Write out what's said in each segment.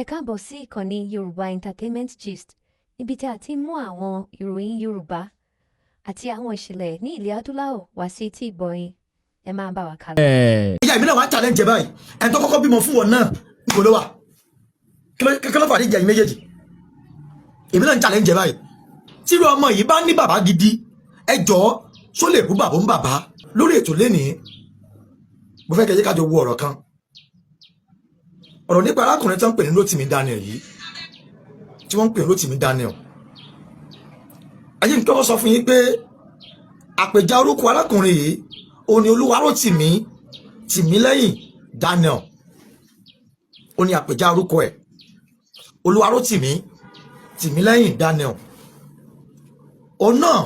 Ẹ káàbọ̀ sí ìkànnì Yorùbá Entertainment Gist, níbi tí a ti ń mú àwọn ìròyìn Yorùbá àti àwọn ìṣẹ̀lẹ̀ ní ilẹ̀ Adúláwọ̀ wá sí etí ìgbọ́ yín. Ẹ máa bá wa kálọ. Ìyá mi náà wá challenge báyìí. Ẹni tó kọ́kọ́ bímọ fún wọn náà, níbo ló wà? Kí ló fà ní ìjà yìí méjèèjì? Èmi náà ń challenge báyìí. Tírú ọmọ yìí bá ní bàbá gidi, ẹ jọ̀ọ́, só lè bú bàbá ń bàbá? Lórí ètò lénìí, mo fẹ́ kẹ́ yé kájọ wo ọ̀rọ̀ kan, ọ̀rọ̀ nípa arákùnrin tó ń pè ní Rótìmí Daniel yìí, tí wọ́n ń pè ní Rótìmí Daniel. Ayé nǹkan sọ fún yín pé àpèjà orúkọ arákùnrin yìí, òun ni Olúwarótìmí Tìmílẹ́yìn Daniel. Ó ní àpèjà orúkọ ẹ̀, Olúwarótìmí Tìmílẹ́yìn Daniel. Òun náà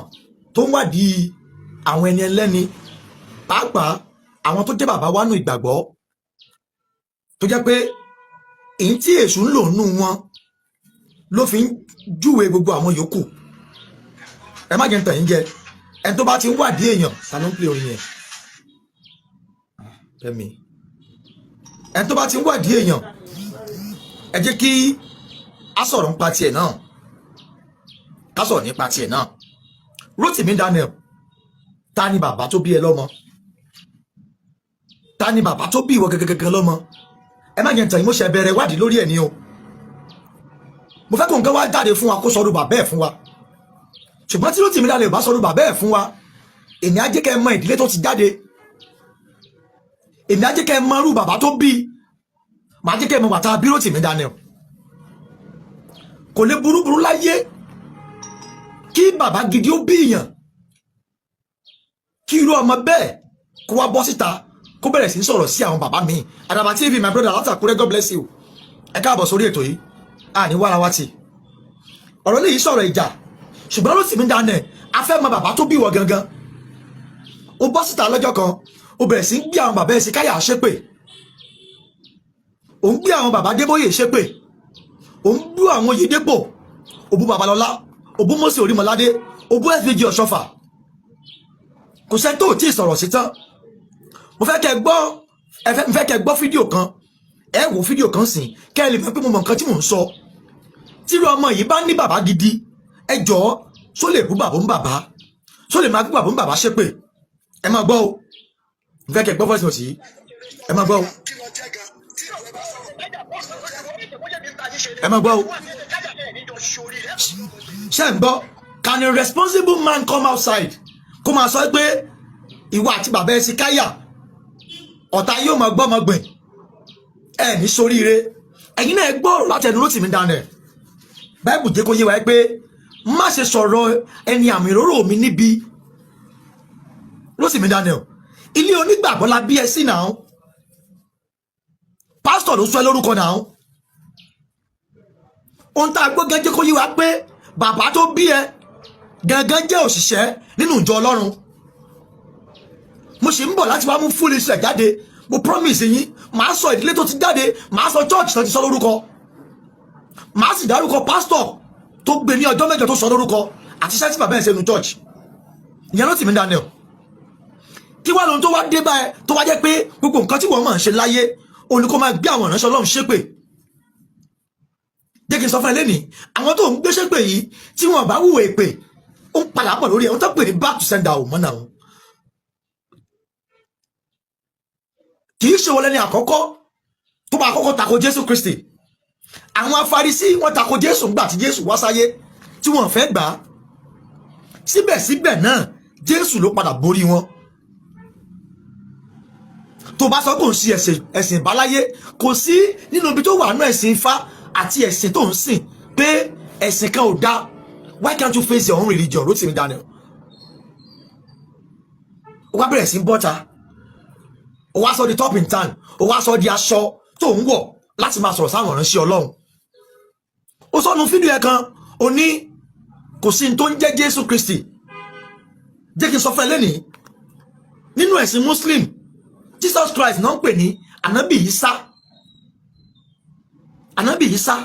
tó ń wádìí àwọn ẹni ẹlẹ́ni, pàápàá àwọn tó jẹ́ bàbá wánú ìgbàgbọ́, tó jẹ́ pé èyí tí èṣù ń lò nù wọn ló fi ń júwe gbogbo àwọn yòókù. Ẹ má jẹ́ ń tàn yín jẹ. Ẹni tó bá ti ń wádìí èèyàn, ta ló ń pè orin yẹn? Fẹ́mi. Ẹni tó bá ti ń wádìí èèyàn, ẹ jẹ́ kí a sọ̀rọ̀ nípa tiẹ̀ náà, ká sọ̀rọ̀ nípa tiẹ̀ náà. Rótìmí Daniel, ta ni bàbá tó bí ẹ lọ́mọ? Ta ni bàbá tó bí ìwọ gẹ́gẹ́gẹ́gẹ́ lọ́mọ? Ẹ má jẹ́ ń tàn yín, mo ṣe bẹ̀rẹ̀ wádìí lórí ẹ̀ ní o. Mo fẹ́ kó nǹkan wá jáde fún wa, kó sọ̀rọ̀ bàbá ẹ̀ fún wa. Ṣùgbọ́n tí Rótìmí Daniel bá sọ̀rọ̀ bàbá ẹ̀ fún wa, èmi á jẹ́ kẹ́ ẹ mọ ìdílé tó ti jáde, èmi á jẹ́ kẹ́ ẹ mọ irú bàbá tó bí, màá jẹ́ kẹ́ ẹ mọ bàtà bí Rótìmí Daniel. Kò lè burúburú láyé kí bàbá gidi ó bí èèyàn, kí irú ọmọ bẹ́ẹ̀ kó wá bọ́ síta, kó bẹ̀rẹ̀ sí í sọ̀rọ̀ sí àwọn bàbá mi. Àdàbà TV, my brother látàkúrẹ́, God bless you. Ẹ káàbọ̀ sórí ètò yìí. Àní wàrà wa ti ọ̀rọ̀ lè yí sọ̀rọ̀ ìjà, ṣùgbọ́n Rótìmí Daniel, a fẹ́ mọ bàbá tó bí wọ gangan. Ó bọ́ síta lọ́jọ́ kan, ó bẹ̀rẹ̀ sí ń gbé àwọn bàbá ẹ̀ sí káyà ṣépè, ó ń gbé àwọn bàbá Adébóyè ṣépè, ó ń bú àwọn Oyèdépò, ó bú Babalọ́lá, ó bú Mósè Orímọládé, ó bú FBG Ọ̀ṣọ́fà. Kò sẹ́ni tó tí ì sọ̀rọ̀ sí tán. Mo fẹ́ kẹ́ gbọ́, ẹ fẹ́, mo fẹ́ kẹ́ gbọ́ fídíò kan. Ẹ wo fídíò kan sìn, kẹ́ ẹ lè mọ̀ pé mo mọ̀ nǹkan tí mò ń sọ. Tírú ọmọ yìí bá ní bàbá gidi, ẹ jọ̀ọ́, só lè bú bàbá ń bàbá? Só lè máa bú bàbá ń bàbá ṣépè? Ẹ máa gbọ́ o. Mo fẹ́ kẹ́ gbọ́ voice note yìí. Ẹ máa gbọ́ o, ẹ máa gbọ́ o. Ṣé ń gbọ́? Can a responsible man come outside, kó máa sọ pé ìwọ àti bàbá ẹ sí káyà, ọ̀tá yóò máa gbọ́ ọmọ gbìn ẹ ní soríire? Ẹ̀yin náà gbọ́ ọ̀rọ̀ láti ẹnu Rótìmí Daniel. Báìbù jẹ́ kó yé wa pé má ṣe sọ̀rọ̀ ẹni àmì òróró mi níbi. Rótìmí Daniel, ilé onígbàgbọ́ la bí ẹ sí náà. Pásítọ̀ ló sọ ẹ lórúkọ náà. Ohun tá a gbọ́ gẹ́gẹ́ kó yé wa pé bàbá tó bí ẹ gangan jẹ́ òṣìṣẹ́ nínú ìjọ Ọlọ́run. Mo sì ń bọ̀ láti wá mú full Israel jáde. Mo promise yín, màá sọ ìdílé tó ti jáde, màá sọ church tó ti sọ lórúkọ, màá sì dárúkọ pásítọ̀ tó gbé ní ọjọ́ 8 tó sọ lórúkọ, àti iṣẹ́ tí bàbá ẹ̀ ṣe nu church. Ìyẹn Rótìmí Daniel. Kí wá lóhun tó wá dé báyẹn, tó wá jẹ́ pé gbogbo nǹkan tí wọ́n máa ń ṣe láyé òun ni kó máa gbé àwọn ìránṣẹ́ Ọlọ́run ṣépè? Jẹ́ kí n sọ fún ẹ lẹ́nìí, àwọn tó ń gbé ṣépè yìí, tí wọ́n bá wùwẹ̀ èpè, ó ń padà bọ̀ lórí ẹ̀. Wọ́n tó pè ní back to sender ò mọ́ náà. Kì í ṣe wọlé ní àkọ́kọ́ tó bá kọ́kọ́ tako Jésù Kristi. Àwọn Afarisí, wọ́n tako Jésù ńgbà tí Jésù wá sáyé, tí wọ́n fẹ́ gbà á. Síbẹ̀síbẹ̀ náà, Jésù ló padà borí wọn. Tó bá sọ kò ń ṣe ẹ̀sìn ìbáláyé, kò sí nínú ibi tó wà nínú ẹ̀sìn Ifá àti ẹ̀sìn tó ń sìn pé ẹ̀sìn kan ò dá. Why can't you face your own religion, Rótìmí Daniel? Ó wá bẹ̀rẹ̀ sí ń bọ́ta, ó wá sọ di top in town, ó wá sọ di aṣọ tó ń wọ̀ láti máa sọ̀rọ̀ sáwọn ìránṣẹ́ Ọlọ́run. Ó sọnù fídíò ẹ̀ kan, ó ní kò sí ní tó ń jẹ́ Jésù Kristi. Jẹ́ kí n sọ fún ẹ lẹ́nìí, nínú ẹ̀sìn Muslim, Jesus Christ náà ń pè ní Anabi Isa. Anabi Isa.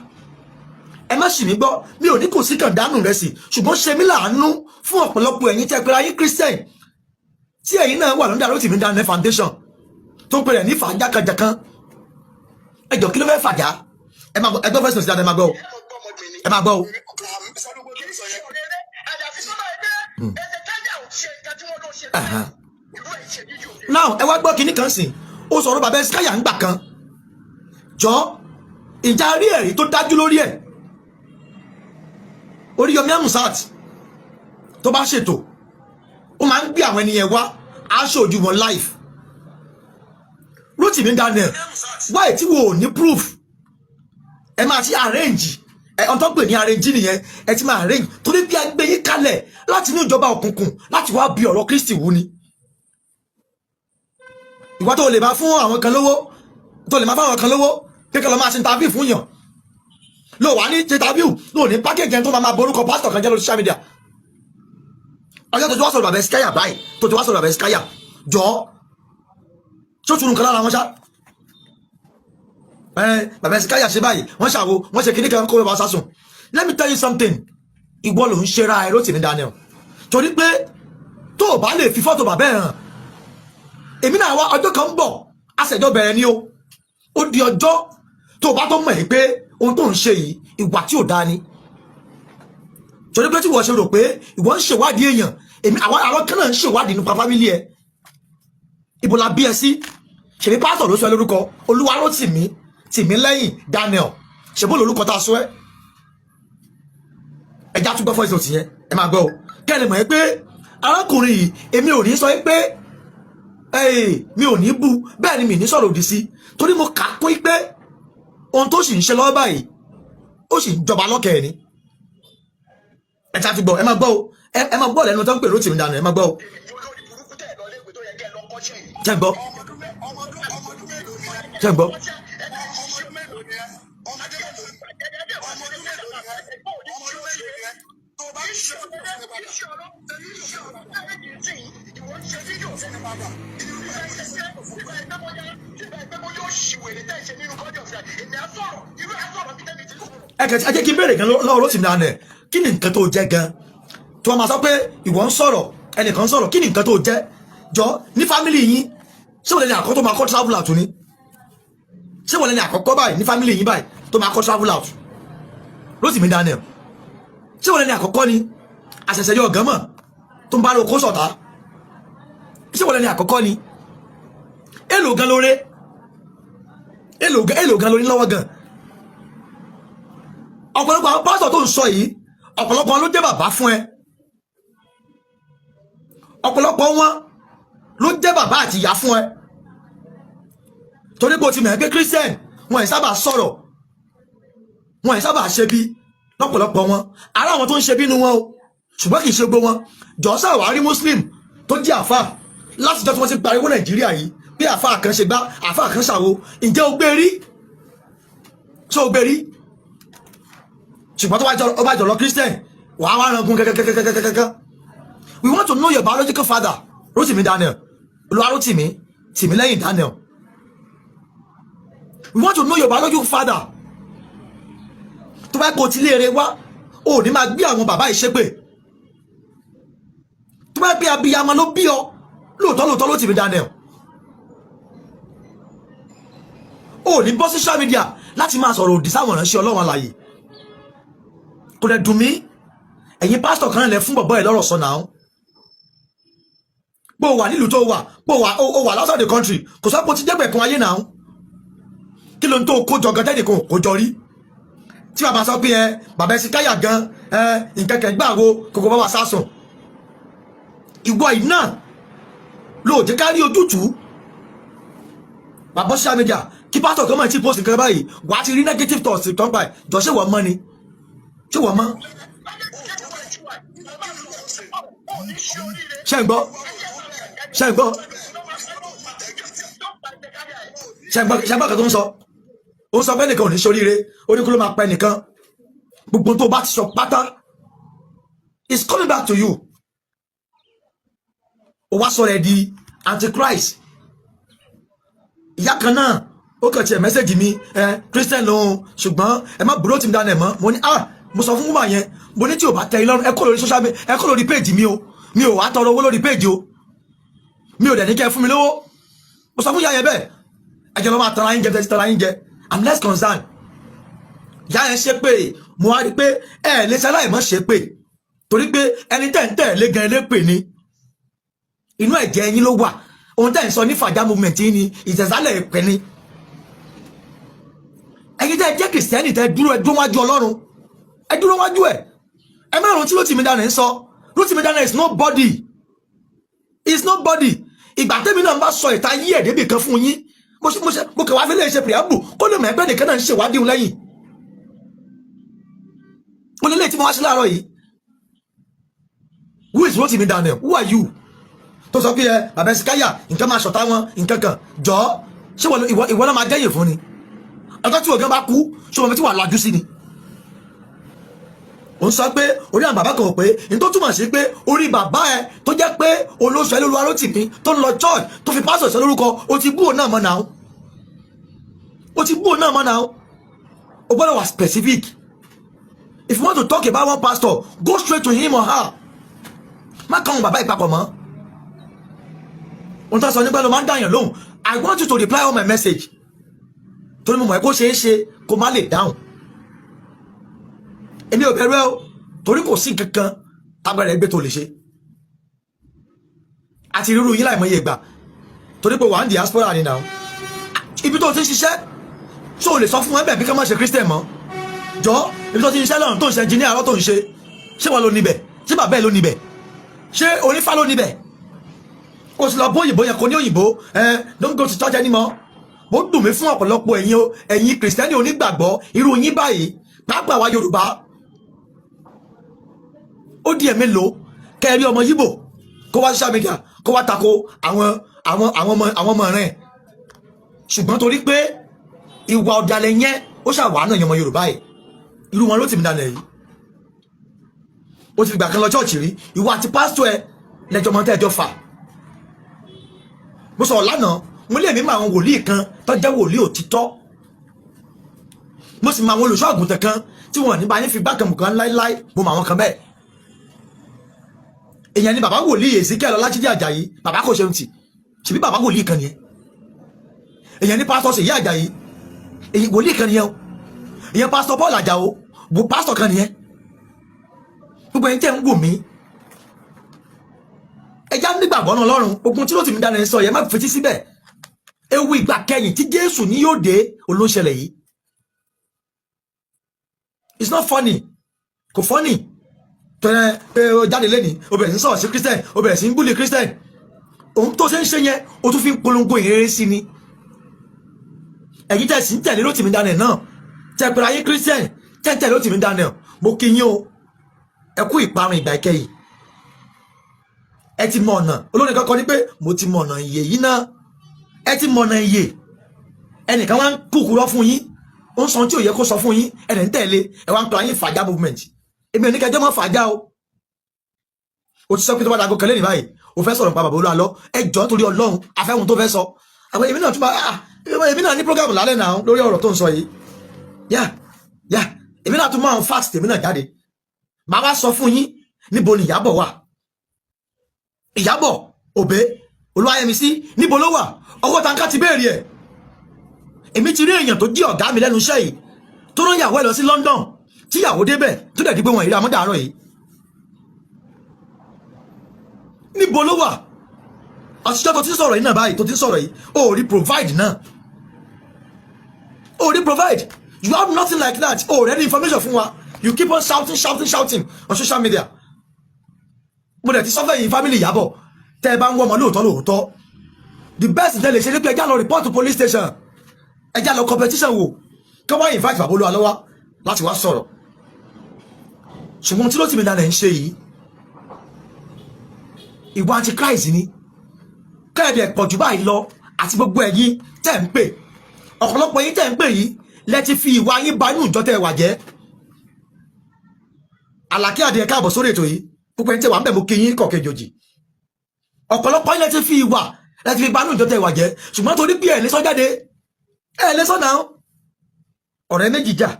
Ẹ má sì mí gbọ́, mi ò ní kò sí kàn dánù rẹ sí, ṣùgbọ́n ṣe mí láàánú fún ọ̀pọ̀lọpọ̀ ẹ̀yin tẹ́ pera yín Christian, tí ẹ̀yin náà wà lọ́dọ̀ Rótìmí Daniel Foundation, tó ń pè rẹ̀ ní fàájàkanjàkan. Ẹjọ́, kí ló fẹ́ fàjà? Ẹ máa gbọ́, ẹ gbọ́ voice note dáadáa, ẹ máa gbọ́ o, ẹ máa gbọ́ o. Kì í ṣe òréré, àyàfi tó bá yẹ pé ẹsẹ̀ tájà ò ṣe nǹkan tí wọ́n lọ ṣe. Irú ẹ̀ ṣe fídíò. Now, ẹ wá gbọ́ kinní kan sìn. Ó sọ̀rọ̀ bàbá Ẹsíkáyà ń gbà kan. Jọ, ìjà rí ẹ̀rí tó dájú lórí ẹ̀? Oríyọmí Amusat tó bá ṣètò, ó máa ń gbé àwọn ènìyàn wá, aṣojú wọn live. Rótìmí Daniel, wáyé tí wo ò ní proof, ẹ máa ti arrange ẹ ọ̀n tó ń pè ní arrange nìyẹn. Ẹ ti máa arrange torí bí a gbé yín kalẹ̀ láti ní ìjọba òkùnkùn láti wá bí ọ̀rọ̀ Kristi wú ni. Ìwọ tó lè máa fún àwọn kan lówó, tó lè máa fún àwọn kan lówó kékeré lọ máa ṣe interview fún yàn, ló wà ní ṣe interview, ló ní package ẹni tó máa borúkọ pásítọ̀ kan jẹ́ lórí social media. Ọjọ́ tó ti wá sọ̀rọ̀ bàbá Ẹsíkáyà báyìí, tó ti wá sọ̀rọ̀ bàbá Ẹsíkáyà, jọ, ṣó tunu kan lára wọn ṣá? Ẹ bàbá Ẹsíkáyà ṣe báyìí, wọ́n ṣàwo, wọ́n ṣe kíní kan kó bá sásùn. Let me tell you something, ìwọ ló ń ṣera ẹ, Rótìmí Daniel, torí pé tó o bá lè fi fọ́tò bàbá ẹ̀ hàn, èmi náà wá. Ọjọ́ kan ń bọ̀, àṣẹjọ́ bẹ̀rẹ̀ ni o. Ó di ọjọ́ tó o bá tó mọ̀ ẹ́ pé ohun tó ń ṣe yìí, ìwà tí ò dáa ni, torí pé tí wọ́n ṣe rò pé ìwọ ń ṣèwádìí èèyàn, èmi àwọn kan náà ń ṣèwádìí nípa family ẹ. Ibo la bí ẹ sí? Ṣèbí pásítọ̀ ló sọ ẹ lórúkọ, Olúwa ló tì mí tì mí lẹ́yìn Daniel. Ṣèbó lórúkọ tá a sọ ẹ? Ẹja tún gbọ́ voice note yẹn, ẹ máa gbọ́ o, kẹ́ ẹ lè mọ̀ ẹ́ pé arákùnrin yìí, èmi ò ní sọ pé mi ò ní bú, bẹ́ẹ̀ ni mi ní sọ̀rọ̀ òdì sí, torí mo kà á kún pé ohun tó sì ń ṣe lọ́wọ́ báyìí, ó sì ń jọba lọ́kẹ́ ẹ̀ ni. Ẹ ta ti gbọ́, ẹ máa gbọ́ o, ẹ máa gbọ́ lẹ́nu tó ń pè Rótìmí dànù, ẹ máa gbọ́ o. Olórí burúkú tẹ̀ lọ léèwé tó yẹ kẹ́ ẹ lọ kọ́ṣẹ́ yìí. Ṣé ń gbọ́? Ṣé ń gbọ́? Ọmọ ọdún mélòó ni ẹ? Ọmọ ọdún mélòó? Ọmọ ọdún mélòó ni ẹ? Ọmọ ọdún mélòó ni ẹ? Tó bá ń ṣe ìwọ ń ṣe fídíò fún padà. Yóò ṣìwèrè tẹ́ ṣe nínú body of Christ. Èmi á sọ̀rọ̀, irú ẹ̀ sọ̀rọ̀ bí tẹ́mi ti sọ̀rọ̀. Ẹ kẹ ẹ jẹ́ kí n béèrè gan lọ́wọ́ Rótìmí dànù ẹ̀, kí ni nǹkan tó jẹ́ gan tí wọ́n máa sọ pé ìwọ ń sọ̀rọ̀, ẹnìkan sọ̀rọ̀? Kí ni nǹkan tó jẹ́ jọ ní family yín? Ṣé wọ́n lè ní àkọ́kọ́ tó máa kọ́ travel out ni? Ṣé wọ́n lè ní àkọ́kọ́ báyìí ní family yín báyìí tó máa kọ́ travel out? Rótìmí Daniel, ṣé wọ́n lè ní àkọ́kọ́ ni àṣẹ̀ṣẹ̀ yọ ọ̀gán mọ̀ tó ń bá lóko sọ̀tá? Ṣé wọ́n lè ní àkọ́kọ́ ni? Èlò gan lóore, èlò gan lórí lọ́wọ́ gan. Ọ̀pọ̀lọpọ̀ àwọn pásítọ̀ tó ń sọ yìí, ọ̀pọ̀lọpọ̀ wọn ló jẹ́ bàbá fún ẹ, ọ̀pọ̀lọpọ̀ wọn ló jẹ́ bàbá àti ìyá fún ẹ, torí pé o ti mọ̀ ẹ́ pé Christian wọn ẹ̀ sábà sọ̀rọ̀, wọn ẹ̀ sábà ṣe bí lọ́pọ̀lọpọ̀ wọn. Ará àwọn tó ń ṣe bínú wọn o, ṣùgbọ́n kì í ṣe gbogbo wọn. Jọ̀ọ́sà wàá rí Muslim tó jẹ́ àfà láti jọ́ tí wọ́n ti pariwo Nàìjíríà yìí pé àfà kan ṣe gbá, àfà kan ṣàwo, ǹjẹ́ o gbé rí? Ṣé o gbé rí? Ṣùgbọ́n tó bá jọ lọ Christian, wàá wá rangun kẹ́kẹ́kẹ́kẹ́kẹ́kẹ́. We want to know your biological father, Rotimi Daniel, Olúwarótìmí Tìmílẹ́yìn Daniel. We want to know your biological father. Tó bá kó tí léere wá, ò ní máa gbé àwọn bàbá yìí ṣépè. Tó bá bí abiyamọ ló bí ọ lóòótọ́ lóòótọ́, Rotimi Daniel, ò ní bọ́ social media láti máa sọ̀rọ̀ òdì sáwọn ìránṣẹ́ Ọlọ́run alààyè. Kò dẹ̀ dùn mí, ẹ̀yin pásítọ̀ kan lẹ fún bọ̀bọ́ ẹ̀ lọ́rọ̀ sọ náà. Bó wà nílùú tó wà, bó wà, ó wà outside the country, kò sọ pé ó ti jẹ́ pẹ̀kun ayé náà. Kí ló ń tó kójọ gan tẹ́nìkan ò kójọ rí, tí bàbá sọ pé ẹ bàbá ẹsìn káyà gan ẹ nǹkan kẹ gbà wo kòkó bàbá sásùn? Ìwọ yìí náà ló jẹ́ ká rí ojútùú. Bàbá social media, kí pásítọ̀ kan máa ti post nǹkan báyìí, wàá ti rí negative thoughts kan báyìí. Jọ, ṣé wọ́n mọ́ ni? Ṣé wọ́n mọ́? Ṣé ń gbọ́? Ṣé ń gbọ́? Ṣé ń gbọ́? Ṣé ń gbọ́ kan tó ń sọ? Ó ń sọ pé nìkan ò ní ṣoríire, ó ní kó ló máa pa ẹnìkan. Gbogbo tó bá ti sọ pátá is coming back to you. Ó wá sọ̀rọ̀ ẹ̀ di antichrist. Ìyá kan náà, ó kàn tiẹ̀ message mi, ẹ Christian lòun, ṣùgbọ́n ẹ má búrò tí mi dáná ẹ̀ mọ́. Mo ní, ah, mo sọ fún woman yẹn, mo ní tí ò bá tẹ ilọ́run, ẹ kó lórí social media, ẹ kó lórí page mi o. Mi ò wá tọrọ owó lórí page o, mi ò dẹ̀ ní kẹ́ ẹ fún mi lówó. Mo sọ fún ìyá yẹn bẹ́ẹ̀. Ẹ jẹ́ lọ́ máa tara yín jẹ, tẹ́tí tara yín jẹ. I'm less concerned. Ìyá yẹn ṣe pé mo wá rí i pé ẹ lè ṣe aláìmọ́ ṣe pé, torí pé ẹni tẹ̀ ń tẹ̀ lé gan elépè ni, inú ẹ̀jẹ̀ yín ló wà. Ohun tẹ̀ ń sọ ní fàjà movement yín ni ìtẹ̀sálẹ̀ ìpè ni. Ẹ̀yin tẹ́ jẹ́ Christian, tẹ́ dúró, ẹ dúró wájú Ọlọ́run, ẹ dúró wájú ẹ. Ẹ má rántí Rótìmí Daniel ń sọ. Rótìmí Daniel is nobody, is nobody. Ìgbà tẹ́mi náà bá sọ ìta yí ẹ̀ débì kan fún yín, mo ṣe mo kẹ̀ wá fi lè ṣe preamble kó lè mọ̀ ẹgbẹ́ nìkan náà ń ṣèwádìí òun lẹ́yìn. Mo lè lè tí mo wá sí láàárọ̀ yìí. Who is Rótìmí Daniel? Who are you tó sọ pé ẹ bàbá ẹsìkáyà nǹkan máa ṣọ̀tá wọn nǹkan kan? Jọ, ṣé ìwọ náà máa jẹ́yìn fún ni? Ọjọ́ tí ògán bá kú, ṣé wọn fi tí wà lajú sí ni? Ó ń sọ pé orí àwọn bàbá kan ò pé, ní tó túmọ̀ sí pé orí bàbá ẹ tó jẹ́ pé olóṣù ẹ lóluwa Rótìmí tó ń lọ church, tó fi pásọ̀ ṣe lórúkọ, ó ti bú òun náà mọ́ náà, ó ti bú òun náà mọ́ náà. O gbọ́dọ̀ wà specific. If you want to talk about one pastor, go straight to him or her. Má kàn àwọn bàbá ìpapọ̀ mọ́. Ohun tó sọ nígbà ló máa ń dàyàn lóhùn. I want you to reply all my message, torí mo mọ̀ ẹ́ kó ṣeé ṣe kó má lè dáhùn. Èmi ò bẹ̀rù ẹ o, torí kò sí nǹkan kan tágbára ẹgbẹ́ tó lè ṣe àti irú yín láìmọye ìgbà, torí pé wà ń diaspora ni náà. Ibi tó ti ń ṣiṣẹ́, tó o lè sọ fún wọn bẹ́ẹ̀ bí ká má ṣe Christian mọ́? Jọ, ibi tó ti ń ṣiṣẹ́ lọ́run, tó ń ṣe engineer àárọ̀ tó ń ṣe, ṣé wọn ló níbẹ̀? Ṣé bàbá ẹ̀ ló níbẹ̀? Ṣé onífá ló níbẹ̀? O sì lọ bó òyìnbó yẹn, kò ní òyìnbó ẹ, don't go to church anymore. Ó dùn mí fún ọ̀pọ̀lọpọ̀ ẹ̀yin o, ẹ̀yin Christian onígbàgbọ́ irú yín báyìí, pàápàá wa Yorùbá. Ó di ẹ̀ mélòó kẹ́ẹ̀rí ọmọ Yíbò kó wá social media, kó wá tako àwọn ọmọ rẹ̀? Ṣùgbọ́n torí pé ìwà ọ̀dàlẹ̀ yẹn ó ṣàwà náà yẹn, ọmọ Yorùbá yìí, irú wọn ló tì mí dalẹ̀ yìí. Ó ti fìgbà kan lọ church rí, ìwà àti pásítọ̀ ẹ lẹ́jọ́ mọ́ tẹ́jọ́ fà. Mo sọ̀rọ̀ lánàá, mo lè mímọ àwọn wòlíì kan tó jẹ́ wòlíì òtítọ́, mo sì mọ àwọn olùṣọ́ àgùntàn kan tí wọn ní bá yín fi gbákan mùkan láíláí. Mo mọ àwọn kan bẹ́ẹ̀. Èèyàn ni bàbá wòlíì Ezekiel Ọlájídé Àjàyí, bàbá kò ṣeun tì, ṣèbí bàbá wòlíì kan nìyẹn. Èèyàn ní pásítọ̀ Ṣèyí Àjàyí, èyí wòlíì kan nìyẹn o. Èèyàn pásítọ̀ Paul Àjàó, bò pásítọ̀ kan nìyẹn. Gbogbo ẹ̀yin tẹ́ ń wò mí, ẹja nígbàgbọ́ náà lọ́rùn. Ogun tí ló ti mi dáná sọ yẹn, má fetí síbẹ̀. Ewu ìgbà kẹyìn tí Jésù ní yóò dé olóṣẹlẹ̀ yìí. It's not funny, kò funny. Tẹ́lẹ̀ pé o jáde lẹ́ni, o bẹ̀rẹ̀ sí sọ̀rọ̀ sí Christian, o bẹ̀rẹ̀ sí ń bully Christian. Òun tó ṣe ń ṣe yẹn, o tún fi ń polongo ìrere sí ni. Ẹ̀yin tẹ̀ sí ń tẹ̀lé Rótìmí Daniel náà, tẹ̀ pẹ̀lú ayé Christian, tẹ̀ ń tẹ̀lé Rótìmí Daniel, mo kí yín o, ẹ kú ìparun ìgbà ìkẹyìn. Ẹ ti mọ ọ̀nà. Olórin kankan ní pé mo ti mọ ọ̀nà ìyè yìí náà. Ẹ ti mọ ọ̀nà ìyè. Ẹnìkan wá ń kúkúrọ́ fún yín, ó ń sọ tí ò yẹ kó sọ fún yín, ẹ ń tẹ̀lé, ẹ wá ń pè ayé fàájà movement. Èmi ò ní kẹjọ́ mọ́ fàájà o. O ti sọ pé tó bá dago kẹlẹ́ ní báyìí, o fẹ́ sọ̀rọ̀ nípa bàbá Olú Àlọ́. Ẹ jọ, nítorí Ọlọ́run, afẹ́hun tó fẹ́ sọ. Àwọn èmi náà tún bá, ah, èmi náà ní program lálẹ́ náà lórí ọ̀rọ̀ tó ń sọ yìí. Yá yá, èmi náà tún máa ń fast, èmi náà jáde, màá wá sọ fún yín níbo ni Ìyábọ̀ wà. Ìyábọ̀ Òbé Olúwayẹmísí, níbo ló wà? Ọwọ́ tanká ti béèrè ẹ̀. Èmi ti rí èèyàn tó jí ọ̀gá mi lẹ́nu iṣẹ́ yìí tó rán ìyàwó ẹ̀ lọ sí London, tí ìyàwó débẹ̀, tó dẹ̀ di pé wọn ìrí amọ́dàárọ̀ yìí. Níbo ló wà? Àtijọ́ tó ti ń sọ̀rọ̀ yìí náà báyìí, tó ti ń sọ̀rọ̀ yìí, ó rí provide náà, ó rí provide. You have nothing like that. Ó rẹ́ ní information fún wa. You keep on shouting, shouting, shouting on social media. Mo dẹ̀ ti sọ fẹ́ yìí, family Ìyábọ̀, tẹ́ ẹ bá ń wọ́ ọmọ lóòótọ́ lóòótọ́, the best tẹ́ lè ṣe ni pé ẹ já lọ report to police station, ẹ já lọ competition wò, kí wọ́n invite bàbá Olú Àlọ́ wá láti wá sọ̀rọ̀. Ṣùgbọ́n tí ló ti mi dalẹ̀ ń ṣe yìí, ìwà antichrist ni. Kẹ́ẹ̀dẹ̀ pọ̀ jù báyìí lọ. Àti gbogbo ẹ̀yin tẹ́ ń pè, ọ̀pọ̀lọpọ̀ ẹ̀yin tẹ́ ń pè yìí lẹ ti fi ìwà yín ba inú ìjọ tẹ́ wà jẹ́. Àlàkí àdìẹ, káàbọ̀ sórí ètò yìí. Púpọ̀ ẹ̀yin tẹ́ wà ń bẹ̀, mú kí yín kọ̀ọ̀kẹ́ jòjì. Ọ̀pọ̀lọpọ̀ yín lẹ ti fi ìwà, lẹ ti fi ba inú ìjọ tẹ́ wà jẹ́. Ṣùgbọ́n torí bí ẹ̀ lè sọ jáde, ẹ̀ lè sọ náà. Ọ̀rẹ́ méjì jà,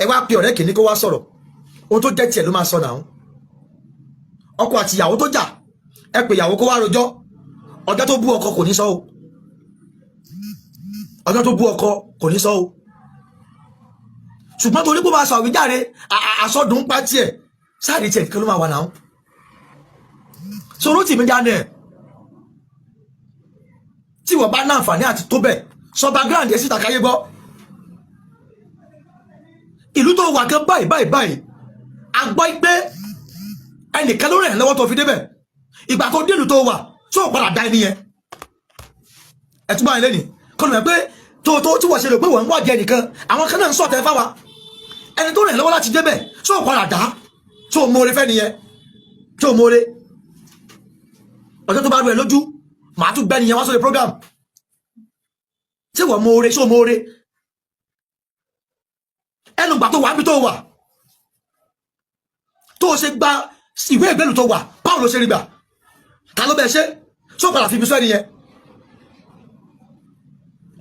ẹ wá pe ọ̀rẹ́ kìíní kó wá sọ̀rọ̀, ohun tó jẹ́ tiẹ̀ ló máa sọ náà. Ọkọ àti ìyàwó tó jà, ẹ pè ìyàwó kó wá rojọ́, ọjọ́ tó bú ọkọ kò ní sọ o, ọjọ́ tó bú ọkọ kò ní sọ o. Ṣùgbọ́n torí pé ó máa sọ àwíjàre àsọdùn pa tiẹ̀ sáàdì tiẹ̀ nìkan ló máa wà náà. So Rótìmí Daniel, tí wọ́n bá ní àǹfààní àti tó bẹ̀, sọ background ẹ̀ síta káyé gbọ́. Ìlú tó wà gan báyìí báyìí báyìí, a gbọ́ pé ẹnìkan ló rìn ẹ́ lọ́wọ́ tó fi débẹ̀. Ìgbà tó délùú tó wà tó o padà dá ẹni yẹn ẹtúbọ̀ yẹn lẹ́nìí kọ́ ló mọ̀ pé tó tí wọ́n ṣe rò pé wọ́n ń wádìí ẹnìkan, àwọn kan náà ń sọ̀tẹ̀ fáwa. Ẹni tó rìn lọ́wọ́ láti débẹ̀ tó o padà dá, tó o mọ̀ọ́rẹ́ fẹ́ nìyẹn, tó o mọ̀ọ́rẹ́. Ọjọ́ tó bá rú ẹ lójú, màá tún gbẹ́ nìyẹn wá sórí program. Tí wọ́n mọ̀ọ́rẹ́, ṣó mọ̀ọ́rẹ́ ẹnu gbà tó wà níbi tó wà, tó o ṣe gba ìwé ìgbélú tó wà, báwo ló ṣe rí gbà? Ta ló bẹ ṣe? Tó o padà fi ibi sọ ẹni yẹn?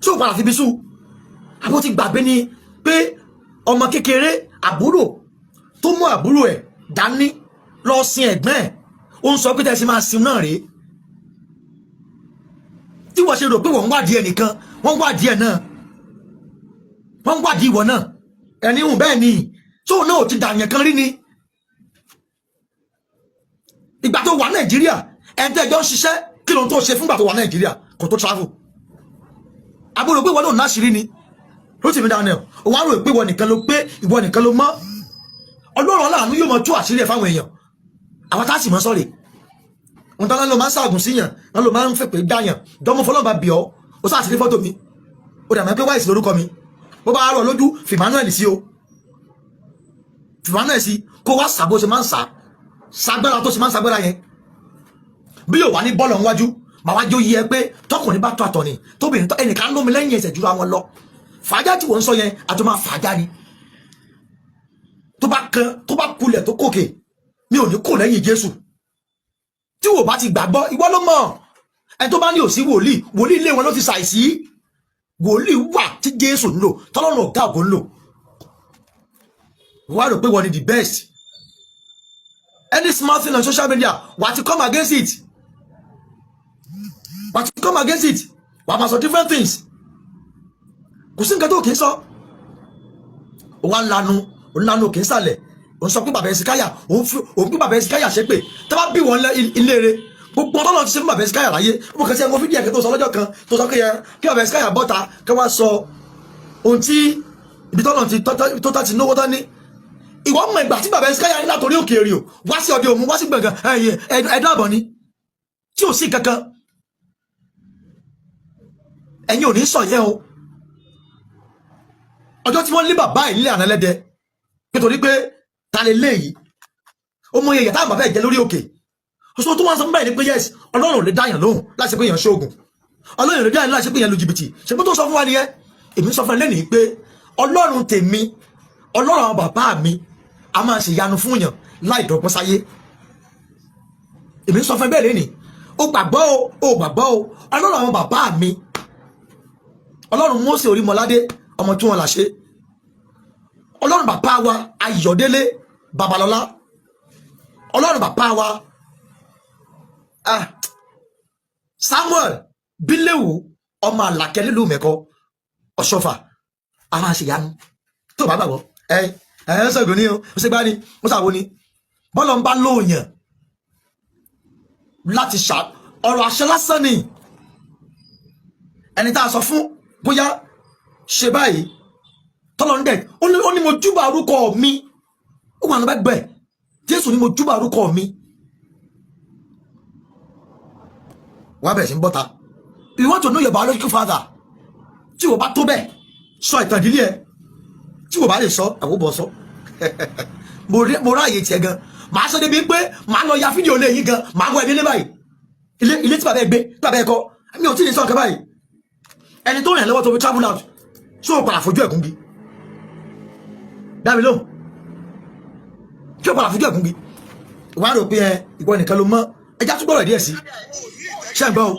Tó o padà fi ibi sùn? Àbó ti gbàgbé ni pé ọmọ kékeré, àbúrò tó mú àbúrò ẹ̀ dání lọ sin ẹ̀gbọ́n ẹ̀, ó ń sọ pé tẹ́sí máa sin náà rèé. Tí wọ́n ṣe rò pé wọ́n ń wádìí ẹnìkan, wọ́n ń wádìí ẹ̀ náà, wọ́n ń wádìí ìwọ náà. Ẹni hùn bẹ́ẹ̀ ni, tóun náà ò ti dàyàn kan rí ni. Ìgbà tó wà Nàìjíríà, ẹni tẹ́ ẹjọ́ ń ṣiṣẹ́, kí ló ń tó ṣe fúngbà tó wà Nàìjíríà kò tó travel? Àbúrò pé ìwọ náà náṣìírí ni. Rótìmí Daniel, òun á rò pé ìwọ nìkan ló pé, ìwọ nìkan ló mọ́. Ọlọ́run aláàánú yóò mọ tú àṣírí ẹ̀ fáwọn èèyàn. Àwọn tá a sì mọ́ sọ́ọ̀rì wọn tán ló máa ń ṣaàgùn síyàn, wọn ló máa ń fèpè dáyàn dọ́mọ fọlọ́ba bì ọ́. Ó sáà sí ní fọ́tò mi, ó dàbí pé wáìsì lórúkọ mi. Bó bá rọ̀ lójú, fi Emmanuel sí o, fi Emmanuel sí, kó wá sàbó ṣe máa ń sà sagbára tó ṣe máa ń sagbára yẹn. Bí yóò wá ní bọ́ọ̀lù níwájú, màá wá jó yí ẹ pé tọkùnrin bá tó àtọ̀ ni, tóbìnrin tó ẹnìkan lómi lẹ́yìn ẹsẹ̀ jura wọn lọ. Fàájà tí wọ́n ń sọ yẹn, àti máa fàájà ni. Tó bá kan, tó bá kulẹ̀, tó kòkè, mi ò ní kò lẹ́yìn Jésù. Tí wò bá ti gbàgbọ́, ìwọ ló mọ̀. Ẹni tó bá ní òsí wòlíì, wòlíì ilé wọn ló ti ṣàìsí. Wòlíì wà tí Jésù ń lò, tọ́lọ́run ọ̀gá ògo ń lò. Wọ́n á rò pé wọ́n ni the best. Any small thing on social media, wà á ti come against it, wà á ti come against it, wà á máa sọ different things. Kò sí nǹkan tó kì í sọ. Ó wá ń lanu, ó ń lanu òkè ń sàlẹ̀, ó ń sọ pé bàbá Ẹ̀sìkáyà, òun pé bàbá Ẹ̀sìkáyà ṣe pé tó bá bí wọn ilé rẹ̀. Gbogbo ọlọ́run ti ṣe fún bàbá Ẹ̀sìkáyà láyé. Mo kàn sí ẹ̀kọ́ fídíò ẹ̀kẹ́ tó sọ lọ́jọ́ kan, tó sọ pé yẹ kí bàbá Ẹ̀sìkáyà bọ́ta kí wọ́n sọ ohun tí ibi tọ́nà ti tó tá ti náwó tán ní. Ìwọ mọ ìgbà tí bàbá Ẹ̀sìkáyà ní látòrí òkè èrè o wá sí ọdẹ òmu, wá sí gbọ̀ngàn ẹ̀ẹ́dọ́ àbọ̀ ni tí ò sí kankan. Ẹ̀yin ò ní sọ yẹn o. Ọjọ́ tí wọ́n lé bàbá ẹ̀ nílé àná lẹ́dẹ nítorí pé ta lè lé yìí, ó mọ iye táwọn bàbá ẹ̀ jẹ lórí òkè. Oṣù tó wọ́n sọ báyìí ni pé yes, Ọlọ́run ò lè dáyàn lóhùn láti pé èèyàn ṣoògùn, Ọlọ́run ò lè dáyàn lóhùn láti pé èèyàn lu jìbìtì. Ṣe bó tó sọ fún wa nìyẹn? Èmi sọ fún ẹ lẹ́nìí pé Ọlọ́run tèmi, Ọlọ́run àwọn bàbá mi, a máa ṣe ìyanu fún yàn láì dọ́gbọ́n sáyé. Èmi sọ fún ẹ bẹ́ẹ̀ lẹ́nìí, ó gbàgbọ́ o, ó gbàgbọ́ o. Ọlọ́run àwọn bàbá mi, Ọlọ́run Mósè Orímọládé, ọmọ tí wọ́n là ṣe, Ọlọ́run bàbá wa Ayọ̀délé Babalọ́lá, Ọlọ́run bàbá wa Samuel Bíléwù, ọmọ Àlàkẹ́ nílùú Mẹ́kọ Ọ̀ṣọ́fà, a máa ṣe ìyanu. Tó bá gbàgbọ́, ẹ ẹ ń sọ̀gùn ní o, ó ṣe gbá ní, ó ṣàwo ni. Bọ́lá ń bá lóòyàn láti ṣà ọ̀rọ̀ àṣẹ lásán ni. Ẹni tá a sọ fún bóyá ṣe báyìí, tọ́lọ́ ń dẹ̀ ó ní mo júbà orúkọ mi, ó wà níbẹ̀ gbẹ̀. Jésù ní mo júbà orúkọ mi. Wọ́n á bẹ̀rẹ̀ sí ń bọ́ta. You want to know your biological father? Tí wọ́n bá tó bẹ́ẹ̀, sọ ìtàn ìdílé ẹ. Tí wọ́n bá lè sọ, àwọn bọ̀ sọ. Mo ráàyè tiẹ̀ gan, màá sọ débi pé màá lọ ya fídíò lé yín gan, màá wọ ẹbí lé báyìí, ilé tí bàbá ẹ gbé, tí bàbá ẹ kọ́. Mi ò tí ì ní sọ nǹkan báyìí. Ẹni tó rìn lọ́wọ́ tó fi travel out, ṣé o padà fojú ẹ̀gún gi? Dábì lóhùn, ṣé o padà fojú ẹ̀gún gi? Wàá rò pé ẹ ìwọ nìkan ló mọ̀. Ẹja tún gbọ́dọ̀ díẹ̀ sí. Ṣé ń gbọ́ o?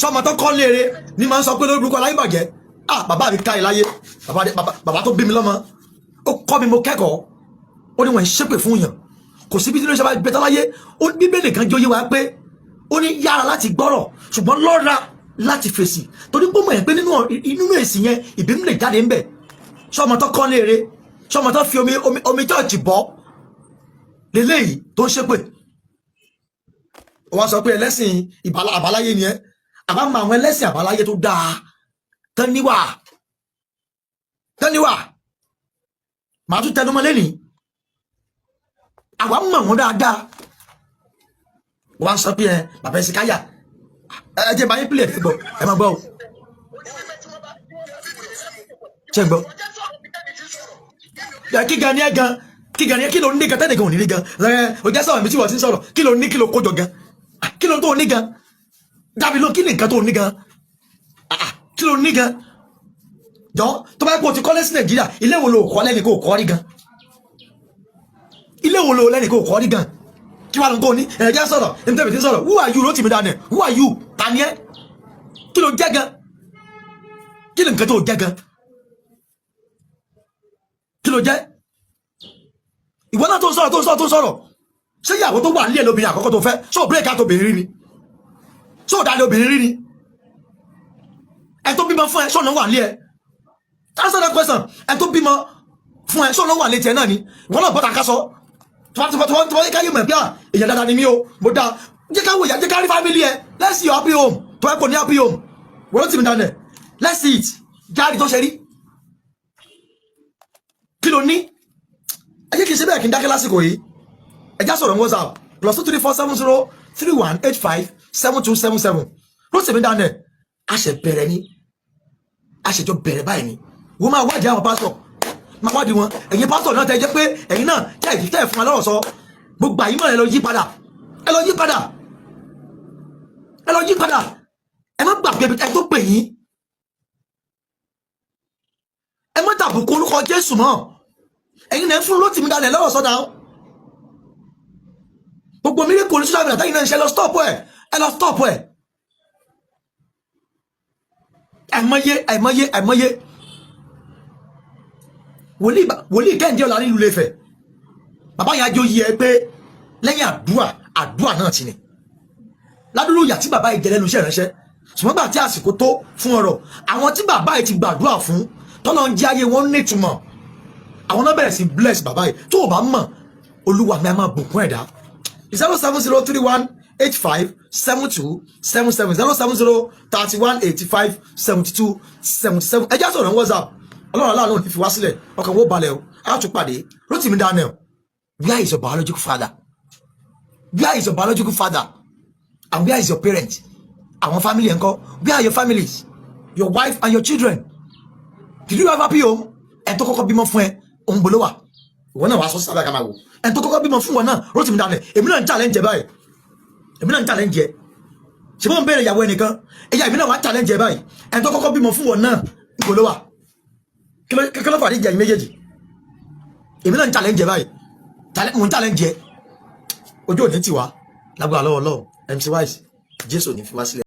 Sọmọ tó kọ́ léere ní máa ń sọ pé lórí burúkú aláìbàjẹ́. Ah, bàbá mi ká ẹ láyé. Bàbá tó bí mi lọ́mọ, ó kọ́ mi, mo kẹ́kọ̀ọ́. Ó ní wọ́n ń ṣépè fún yàn, kò síbi tí ló ṣe bá gbé tán láyé. Ó ní Bíbélì kan jóyè wá pé ó ní yára láti gbọ́rọ̀, ṣùgbọ́n lọ́ra Láti fèsì, torí pé mọ̀ ẹ́ pé nínú èsì yẹn, ìbínú lè jáde ńbẹ̀. Sọmọ tó kọ́ léere, sọmọ tó fi omi church bọ́ lélẹ́yìí tó ń ṣépè, wọ́n sọ pé ẹlẹ́sìn àbáláyé ni ẹ́. Àbá mọ àwọn ẹlẹ́sìn àbáláyé tó dáa tán níwà, tán níwà. Màá tún tẹnumọ́ lẹ́nìí, àwa mọ̀ wọ́n dáadáa. Wọ́n sọ pé ẹ bàbá ẹ̀sìn káyà, ẹ jẹ́ báyìí pílẹ̀ ẹ̀ gbọ́, ẹ máa gbọ́ o. Ṣé ń gbọ́? Ẹ kí gan ni ẹ gan? Kí gan ni ẹ? Kí ló ní gan tẹ́lẹ̀ gan ò ní rí gan? Ẹ ò jẹ́ sọ̀rọ̀ mi tí wọ́n ti ń sọ̀rọ̀. Kí ló ní? Kí ló kójọ gan? Kí ló tó ní gan? Dábì ló, kí ni nǹkan tó ní gan? Kí ló ní gan? Jọ, tó bá yẹ kó o ti kọ́lé sí Nàìjíríà, ilé wo ló kọ́ lẹ́ni kó o kọ́ rí gan? Ilé wo ló lẹ́ni kó o kọ́ rí gan? Kí wàá ló tó ní? Ẹ jẹ́ sọ̀rọ̀ ẹni tẹ́bi ti ń sọ̀rọ̀. Who are you, Rotimi Daniel? Who are you? Ta ni ẹ́? Kí ló jẹ́ gan? Kí ni nǹkan tó jẹ́ gan? Kí ló jẹ́? Ìwọ náà tó ń sọ̀rọ̀, tó ń sọ̀rọ̀, tó ń sọ̀rọ̀, ṣé ìyàwó tó wà nílé lóbìnrin àkọ́kọ́ tó fẹ́? Ṣé ò break out obìnrin rí ni? Ṣé ò dalẹ̀ obìnrin rí ni? Ẹ tó bímọ fún ẹ, ṣé ọ̀nà wà nílé ẹ? Answer that question. Ẹ tó bímọ fún ẹ, ṣé ọ̀nà wà létí ẹ náà ni? Ìwọ náà bọ́ta ká sọ tó bá káyé mọ̀ pé à èèyàn dáadáa ni mí o, mo dáa. Jẹ́ ká wò yá, jẹ́ ká rí family ẹ. Let's see your happy home. Tó ẹ kò ní happy home, wọ́n ló ti mi dáná. Let's see it. Jáde tó ṣe rí, kí ló ní? Ẹ jẹ́ kí n ṣe bẹ́ẹ̀, kí n dákẹ́ lásìkò yìí. Ẹ já sọ̀rọ̀ ní WhatsApp, +234 70 31 85 72 77. Rótìmí Daniel, a ṣe bẹ̀rẹ̀ ni, a ṣèjọ bẹ̀rẹ̀ báyìí ni. Wọ́n máa wádìí àwọn pásítọ̀, máa wádìí wọn. Ẹ̀yin pásítọ̀ náà tẹ́ jẹ́ pé ẹ̀yin náà tẹ́ ẹ̀ tẹ́ ẹ̀ fún wa lọ́rọ̀ sọ, gbogbo àyímọ̀, ẹ lọ yí padà, ẹ lọ yí padà, ẹ lọ yí padà. Ẹ má gbàgbé ẹ tó pè yín. Ẹ má tàbùkù orúkọ Jésù mọ́. Ẹ̀yin náà ń fún Rótìmí Daniel lọ́rọ̀ sọ́dà. Gbogbo miracle ní social media táyìn náà ń ṣe, lọ stop ẹ, ẹ lọ stop ẹ. Àìmọye, àìmọye, àìmọye. Wòlíì Kẹ́hìndé Ọ̀la nílùú Ilé-Ifẹ̀, bàbá yẹn ajó yí ẹ pé lẹ́yìn àdúrà, àdúrà náà ti ní ládùúrú ìyà tí bàbá yìí jẹ lẹ́nu iṣẹ́ ìránṣẹ́. Ṣùgbọ́n gbà tí àsìkò tó fún ọ̀rọ̀, àwọn tí bàbá yìí ti gbàdúrà fún, tọ́lọ́ ń jẹ́ ayé wọn nítumọ̀, àwọn náà bẹ̀rẹ̀ sí bless bàbá yìí. Tó o bá mọ̀, Olúwa mi a máa bùkún ẹ̀dá. 07031857277, 07031857277. Ẹ já sọ̀rọ̀ ní WhatsApp. Ọlọ́run aláàánú ò ní fi wá sílẹ̀, ọkàn wo balẹ̀ o. Á tún pàdé. Rotimi Daniel, where is your biological father? Where is your biological father and where is your parent? Àwọn family ẹ̀ ńkọ́? Where are your families, your wife and your children? Did you have happy home? Ẹ̀ tó kọ́kọ́ bímọ fún ẹ, òun bolo wà? Ìwọ náà wàá sọ sábà kàmáà wò. Ẹ̀ tó kọ́kọ́ bímọ fún wọn náà, Rotimi Daniel, èmi náà ń challenge ẹ báyìí, èmi náà ń challenge ẹ. Ṣe bọ́n bẹ̀rẹ̀ ìyàwó ẹnìkan ẹ̀yà, èmi náà wàá challenge ẹ báyìí. Ẹ̀ tó kọ́kọ́ bímọ fún wọn náà, ń bolo wà? Kí ló fà ní ìjà yìí méjèèjì? Èmi náà ń challenge ẹ báyìí, mò ń challenge ẹ. Ojú òní tiwa lágbára lọ́wọ́ lọ́wọ́. MC Wise, Jésù ò ní fi wá sílẹ̀.